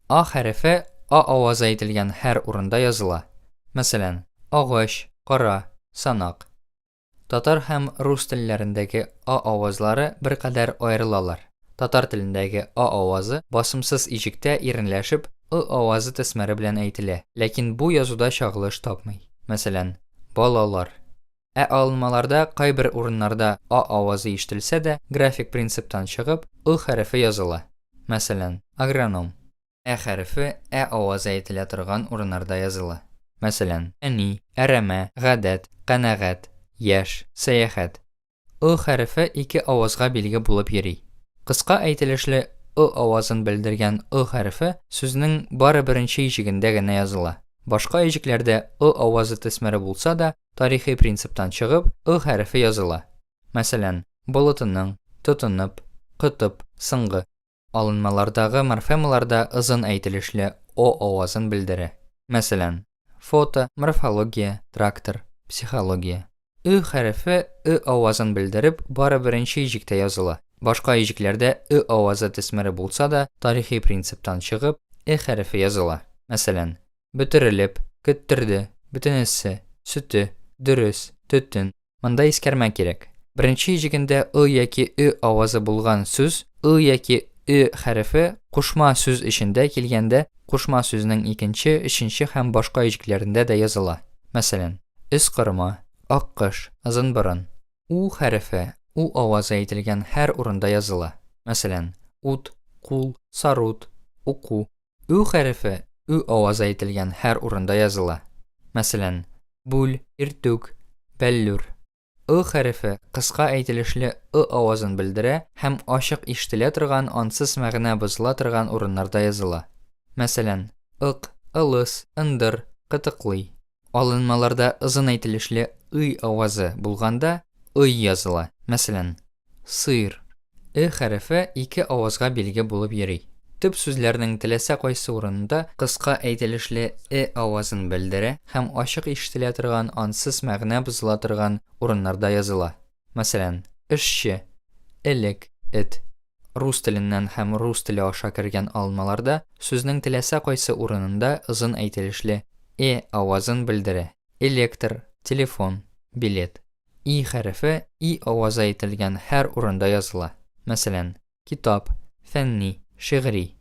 А хәрефе А авазы әйтелгән һәр урында языла. Мәсәлән, агач, кара, санак. Татар һәм рус телләрендәге А авазлары беркадәр аерылалар. Татар телендәге А авазы басымсыз иҗектә иренләшеп Ы авазы төсмере белән әйтелә, ләкин бу язуда чагылыш тапмый. Мәсәлән, балалар. Ә алынмаларда кайбер урыннарда А авазы ишетелсә дә, график принциптан чыгып, Ы хәрефе языла. Мәсәлән, агроном. Ә хәрефе Ә авазы әйтелә торган урыннарда языла. Мәсәлән, әни, әрәмә, гадәт, канәгать, яшь, сәяхәт. Ы хәрефе ике авазга билге булып йөри. Кыска әйтелешле ы авазын белдергән ы хәрефе сүзнең бары беренче иҗегендә генә языла. Башка иҗекләрдә ы авазы төсмере булса да, тарихи принциптан чыгып, ы хәрефе языла. Мәсәлән, болытының, тотынып, котып, соңгы. Алынмалардагы морфемалар да озын әйтелешле о авазын белдерә. Мәсәлән, фото, морфология, трактор, психология. Ө хәрефе ө авазын белдереп, бары беренче иҗектә языла. Башка иҗекләрдә ө авазы төсмере булса да, тарихи принциптан чыгып, э хәрефе языла. Мәсәлән, бөтерелеп, көттерде, бөтенесе, сөте, дөрес, төтен. Монда искәрмә кирәк. Беренче иҗегендә ы яки ө авазы булган сүз ы яки ө хәрефе кушма сүз эчендә килгәндә кушма сүзнең икенче, өченче һәм башка иҗекләрендә дә языла. Мәсәлән, өс-кырма, аккош, озынборын. У хәрефе у авазы әйтелгән һәр урында языла. Мәсәлән, ут, кул, сарут, уку. Ү хәрефе ү авазы әйтелгән һәр урында языла. Мәсәлән, бүл, иртүк, бәллүр. Ы хәрефе кыска әйтелешле ы авазын белдерә һәм ачык ишетелә торган ансыз мәгънә бозыла торган урыннарда языла. Мәсәлән, ык, ылыс, ындыр, кытыклый. Алынмаларда озын әйтелешле ый авазы булганда ый языла. Мәсәлән, сыер. Э хәрефе ике авазга билге булып йөри. Төп сүзләрнең теләсә кайсы урынында кыска әйтелешле э авазын белдерә һәм ачык ишетелә торган ансыз мәгънә бозыла торган урыннарда языла. Мәсәлән, эшче, элек, эт. Рус теленнән һәм рус теле аша кергән алынмаларда сүзнең теләсә кайсы урынында озын әйтелешле э авазын белдерә, электр, телефон, билет. И хәрефе и авазы әйтелгән һәр урында языла. Мәсәлән, китап, фәнни, шигъри.